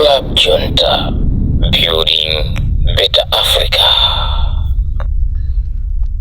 Club Junta, building better Africa.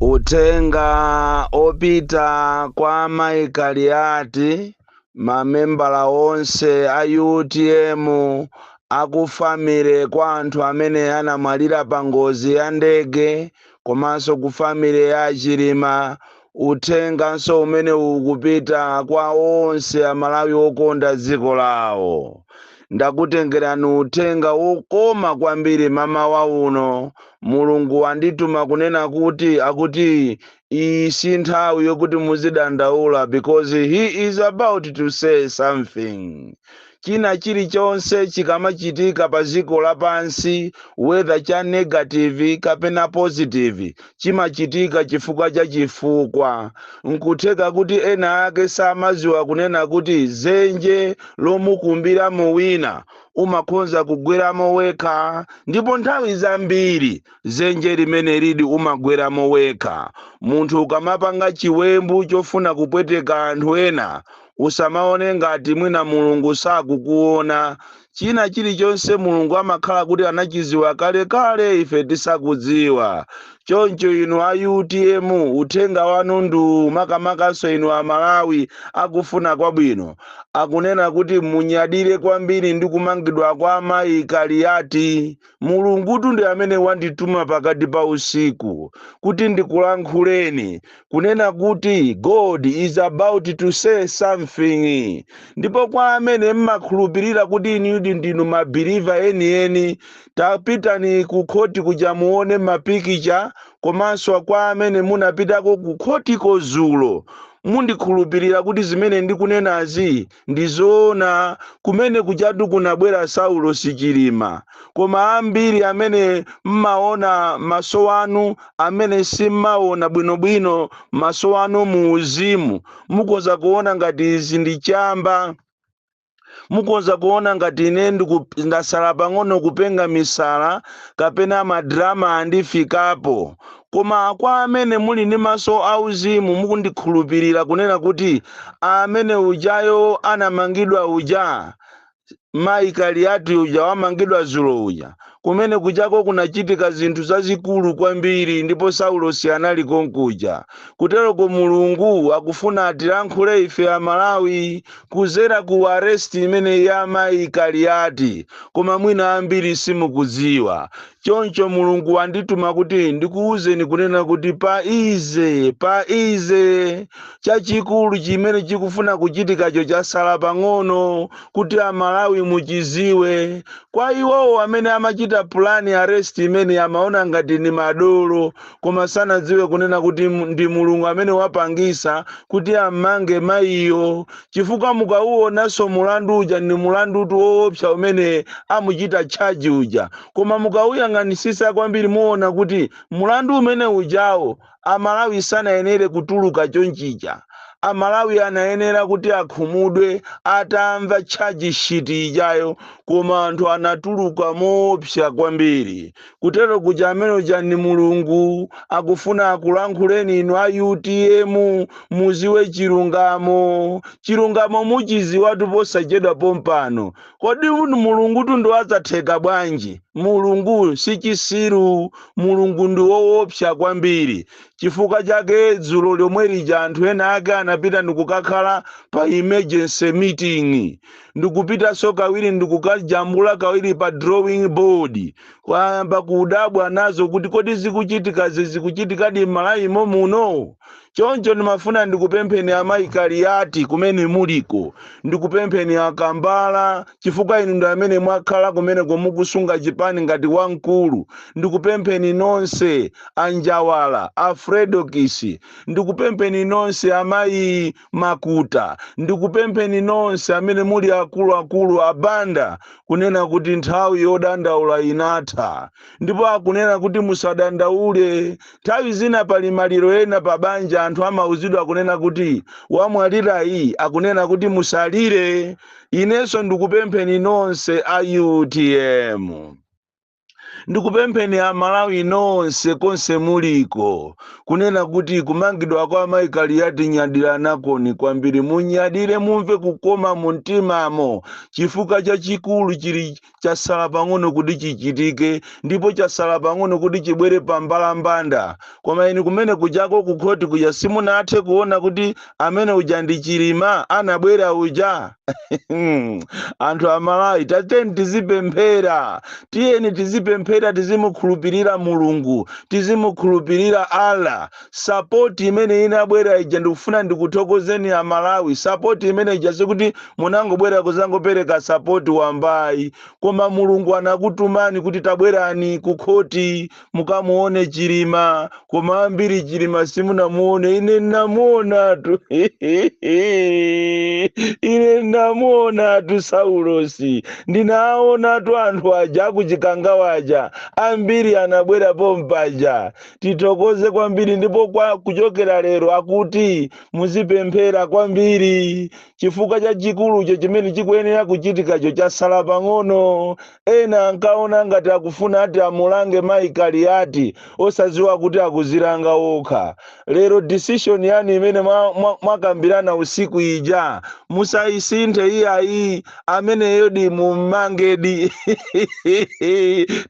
Uthenga opita kwa Mai Kaliati, mamembala onse a UTM, aku family kwa anthu amene anamwalira pa ngozi ya ndege, komanso ku family ya Chilima. Uthenganso umene ukupita kwa onse Amalawi okonda dziko lawo. Ndakutengerani uthenga wokoma kwambiri mamawa uno. Mulungu wandituma kunena kuti akuti iyi si nthawi yokuti muzidandaula, because he is about to say something. China chilichonse chikamachitika pa dziko lapansi, whether cha negative kapena positive, chimachitika chifukwa cha chifukwa. Nkutheka kuti ena ake samaziwa kunena kuti dzenje lomukumbiramo wina umakhonza kugweramo wekha, ndipo nthawi zambiri dzenje limene lidi umagweramo wekha. Munthu ukamapanga chiwembu chofuna kupweteka anthu ena, usamaone ngati mwina Mulungu sakukuona. China chilichonse Mulungu amakhala kuti anachiziwa kalekale ife tisakudziwa. Choncho inu a UTM, uthenga wanu ndu makamakaso inu Amalawi akufuna kwabwino, akunena kuti munyadire kwambiri ndi kumangidwa kwa Amayi Kaliati. Mulungutu ndi amene wandituma pakati pa usiku kuti ndikulankhuleni kunena kuti God is about to say something. Ndipo kwa amene mmakhulupirira kuti inudi ndinu ma believer enieni, tapitani ku khoti kuja muone mapikicha. Komanso kwa amene munapitako ku khotiko zulo, mundikhulupirira kuti zimene ndikunenazi ndi zoona. Kumene kujatu kunabwera Saulo Sichilima, koma ambiri amene mmaona maso anu, amene simmaona bwinobwino maso anu mu uzimu, mukoza kuona ngati izi ndi chamba, mukoza kuona ngati ine ndasala pang'ono kupenga misala kapena ma drama andifikapo. Koma kwa amene muli ndi maso auzimu, mukundikhulupirira kunena kuti amene ujayo anamangidwa uja, Mayi Kaliati uja wamangidwa zulo uja, kumene kujako kunachitika zinthu zazikulu kwambiri, ndipo Saulosi anali konkuja. Kuteroko Mulungu akufuna atilankhule ife Amalawi kuzera ku arrest imene ya Mayi Kaliati, koma mwina ambiri simukudziwa. Choncho Mulungu wandituma kuti ndikuwuzeni kunena kuti pa ize pa ize, chachikulu chimene chikufuna kuchitikacho chasala pang'ono kuti Amalawi muchiziwe. Kwa iwowo amene amachita plan arrest imene, amaona ngati ni madolo, koma sanadziwe kunena kuti ndi Mulungu amene wapangisa kuti amange mayiyo, chifukwa mukauonanso mulandu uja ndi mulandu woopsa umene amuchita charge uja. Koma mukauyang'anisisa kwambiri, muona kuti mulandu umene ujawo Amalawi sanayenere kutuluka chonchija. Amalawi anayenera kuti akhumudwe atamva charge sheet ijayo, koma anthu anatuluka moopsa kwambiri. Kutero kuja amene uja ndi Mulungu akufuna akulankhuleni inu a UTM, muziwe chilungamo. Chilungamo muchiziwatu posachedwa pompano. Kodi Mulungu tundu adzatheka bwanji? Mulungu si chisiru, Mulungu ndi woopsa kwambiri. Chifukwa chake dzulo lomwe lija anthu ena ake anapita ndikukakhala pa emergency meeting, ndikupitanso kawiri, ndikukajambula kawiri pa drawing board, kwayamba kudabwa nazo kuti kodi zikuchitikazi zikuchitikadi m'Malawimo muno? Choncho ndimafuna ndikupempheni Amayi Kaliati kumene muliko, ndikupempheni Akambala, chifukwa inu ndi amene mwakhala kumeneko mukusunga chipani ngati wamkulu. Ndikupempheni nonse Anjawala, Afredokisi, ndikupempheni nonse Amayi Makuta, ndikupempheni nonse amene muli akuluakulu abanda, kunena kuti nthawi yodandaula inatha, ndipo akunena kuti musadandaule. Nthawi zina pali maliro ena pa banja, anthu amauzidwa kunena kuti wamwalirayi akunena kuti musalire. Inenso ndikupempheni nonse a UTM. Ndikupempheni Amalawi nonse konse muliko kunena kuti kumangidwa kwa Mai Kaliati, nyadira nakoni kwambiri. Munyadire, mumve kukoma mu mtimamo, chifukwa chachikulu chili chasala pang'ono kuti chichitike, ndipo chasala pang'ono kuti chibwere pambalambanda. Koma inu kumene kujako kukhoti kuja simunathe kuona kuti amene uja ndi Chilima anabwera uja. Anthu Amalawi, tateni tizipemphera, tiyeni tizipemphera, tizimukhulupirira Mulungu, tizimukhulupirira Allah. Support imene inabwera ija, ndikufuna ndikuthokozeni Amalawi. Support imene ija sikuti munangobwera kuzangopereka support wambayi, koma Mulungu anakutumani kuti tabwerani kukhoti mukamuone Chilima. Koma ambiri Chilima simunamuone. Ine namuonatu, ine namuonatu Saulosi, ndinaonatu anthu aja akuchikangawa aja, ambiri anabwera pompaja. Tithokoze kwambiri. Ndipo kwa kuchokera lero akuti muzipemphera kwambiri, chifukwa chachikulucho chimene chikuyenera kuchitikacho chasala pang'ono. Ena ankaona ngati akufuna ati amulange Mayi Kaliati, osadziwa kuti akuzilanga okha. Lero decision yanu imene mwakambirana usiku ija musayisinthe, iyayi. Ameneyo di mummangedi,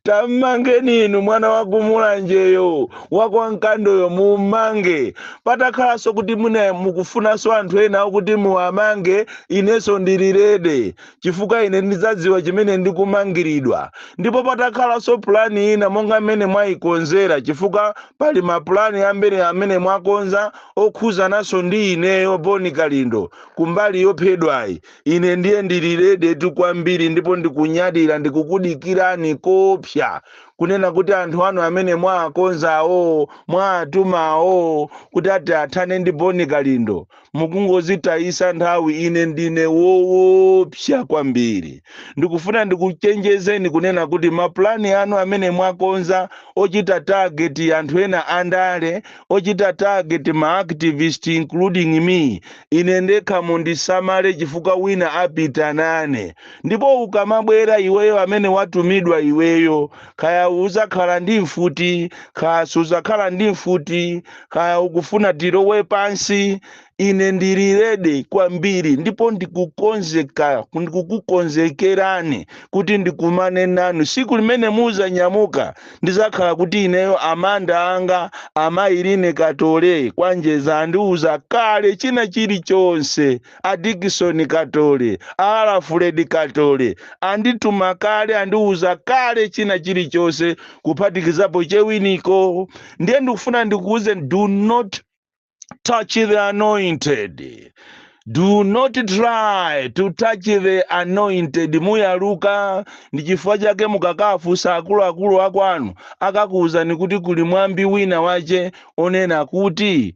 tammangeni inu mwana wakumulanjeyo, wakwamkandoyo, mummange. Patakhalanso kuti mune mukufunanso anthu ena okuti muwamange, inenso ndili ready, chifukwa ine ndidzadziwa chimene ndikumangiridwa. Ndipo patakhalanso pulani ina monga mmene mwayikonzera, chifukwa pali mapulani ambiri amene mwakonza okhuzananso ndi ineyo Boni Kalindo kumbali yophedwayi, ine ndiye ndili ready tu kwambiri. Ndipo ndikunyadira, ndikukudikirani kopsa kunena kuti anthu anu amene mwakonzawo, mwatumawo kuti ati athane ndi Boni Kalindo, mukungozitayisa nthawi. Ine ndine woopsa kwambiri. Ndikufuna ndikuchenjezeni kunena kuti mapulani anu amene mwakonza ochita target anthu ena andale, ochita target ma activist including me, ine ndekha mundisamale, chifukwa wina apita nane. Ndipo ukamabwera iweyo amene watumidwa iweyo, kaya uzakhala ndi mfuti, kaya suzakhala ndi mfuti, kaya ukufuna tilowe pansi, ine ndili ready kwambiri. Ndipo ndikukonzeka, ndikukukonzekerani kuti ndikumane nanu siku limene muzanyamuka. Ndizakhala kuti ineyo amanda anga amayirine Katole kwanjeza andiuza kale china chilichonse. A Dikison Katole, a Alfred Katole andituma kale, andiuza kale china chilichonse, kuphatikizapo chewiniko. Ndiye ndikufuna ndikuuze, do not touch the anointed. Do not try to touch the anointed. Muyaluka. Ndi chifukwa chake mukakafunsa akuluakulu akwanu, akakuwuzani kuti kuli mwambi wina wache onena kuti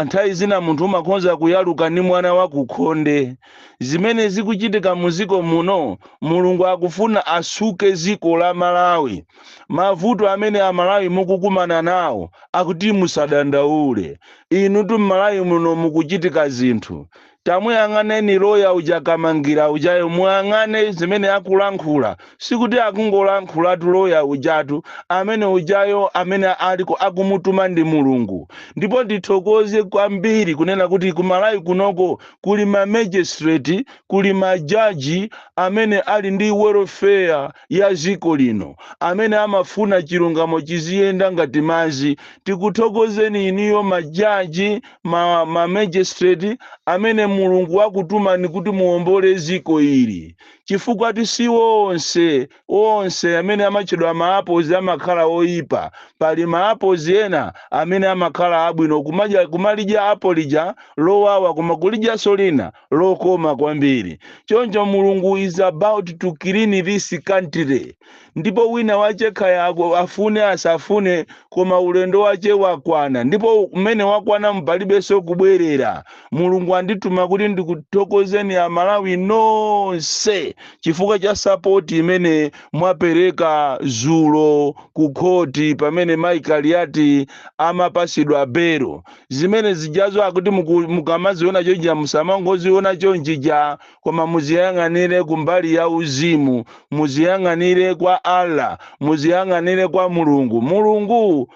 nthawi zina munthu umakhonza kuyaluka ndi mwana wa kukhonde. Zimene zikuchitika muziko muno, Mulungu akufuna asuke ziko la Malawi. Mavuto amene Amalawi mukukumana nawo, akuti musadandaule. Inu tu m'Malawi muno mukuchitika zinthu. Tamuyang'aneni loya uja, Kamangira ujayo, muyang'ane zimene akulankhula. Sikuti akungolankhulatu loya ujatu, amene ujayo amene aliko akumutuma ndi Mulungu. Ndipo ndithokoze kwambiri kunena kuti kumalawi kunoko kuli ma magistrate, kuli majaji amene ali ndi welfare ya ziko lino, amene amafuna chilungamo chiziyenda ngati madzi. Tikuthokozeni iniyo majaji, ma magistrate amene Mulungu akutumani kuti muwombole ziko ili, chifukwa si onse onse amene amatchedwa maapozi amakhala oyipa. Pali maapozi ena amene amakhala abwino. Kumadya, kumalidya apo lija lowawa, koma kulidyanso lina lokoma kwambiri. Choncho Mulungu is about to clean this country. Ndipo wina wache kaya afune asafune, koma ulendo wache wakwana, ndipo umene wakwana mpalibenso kubwerera. Mulungu andituma kuti ndikuthokozeni Amalawi nonse chifukwa cha support imene mwapereka zulo ku khoti pamene Mai Kaliati amapasidwa belo. Zimene zijazo akuti mukamaziona chonjija, musamangoziona chonjija, koma muziyang'anire kumbali ya uzimu, muziyang'anire kwa Allah, muziyang'anire kwa Mulungu. Mulungu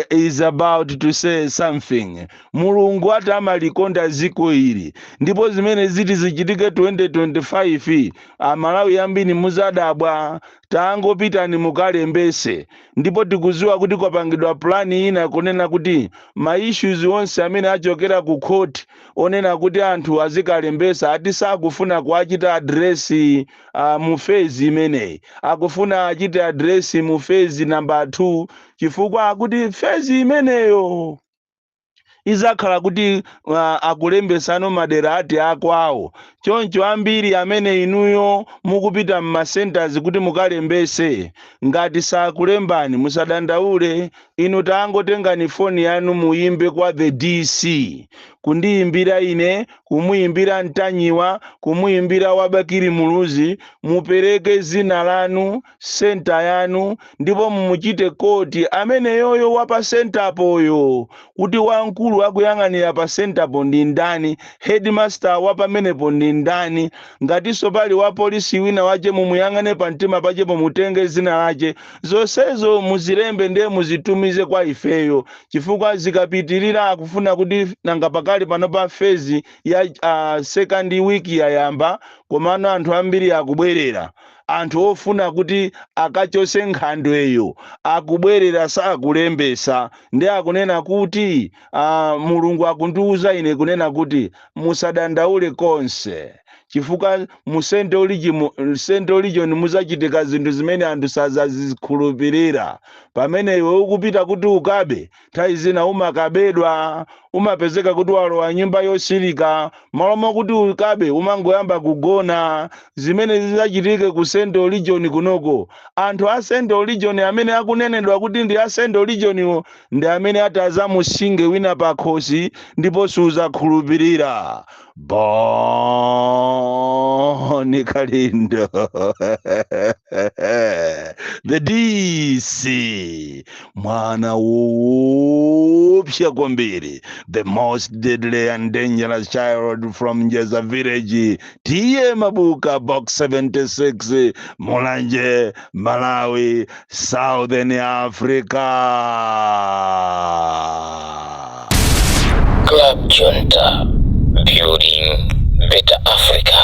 is about to say something. Mulungu ati amalikonda ziko ili, ndipo zimene ziti zichitike 2025, Amalawi ambiri muzadabwa. Tangopitani mukalembese. Ndipo tikuziwa kuti kwapangidwa plan ina kunena kuti ma issues onse amene achokera ku court onena kuti anthu azikalembesa, ati sakufuna kuachita address mu phase imeneyi, akufuna achite address mu phase number 2, chifukwa akuti phase imeneyo izakhala kuti akulembesano madera ati akwawo. Choncho ambiri amene inuyo mukupita mma centers kuti mukalembese, ngati sakulembani, musadandaule. Inu tangotengani foni yanu, muyimbe kwa the DC, kundiyimbira ine, kumuyimbira Mtanyiwa, kumuyimbira Wabakiri Muluzi, mupereke zina lanu, center yanu, ndipo mumuchite quote ameneyoyo wapa centerpoyo, kuti wamkulu akuyang'anira pa centerpo ndi ndani, headmaster wa pamenepo ndi ndani. Ngatinso pali wa polisi wina wache, mumuyang'ane pa mtima pachepo, mutenge zina lache. Zonsezo muzilembe, ndiye muzitumize kwa ifeyo, chifukwa zikapitirira, akufuna kuti nanga pakali pano pa phase ya second week yayamba, komano anthu ambiri akubwerera. Anthu ofuna kuti akachose nkhandweyo akubwerera, sakulembesa. Ndi akunena kuti Mulungu akundiuza ine kunena kuti musadandaule konse, chifukwa mu Central Region muzachitika zinthu zimene anthu sazazikhulupirira. Pamene iwe ukupita kuti ukabe, nthawi zina umakabedwa, umapezeka kuti walowa nyumba yosirika, malo mokuti ukabe umangoyamba kugona. Zimene zizachitike ku Central Region kunoko, anthu a Central Region amene akunenedwa kuti ndi a Central Region iwo ndi amene ati azamusinge wina pakhosi, ndipo suzakhulupirira. Boni Kalindo, the DC, mwana woopsa kwambiri, the most deadly and dangerous child from Njeza village, T/A Mabuka, Box 76, Mulanje, Malawi, Southern Africa. Club Junta, building better Africa.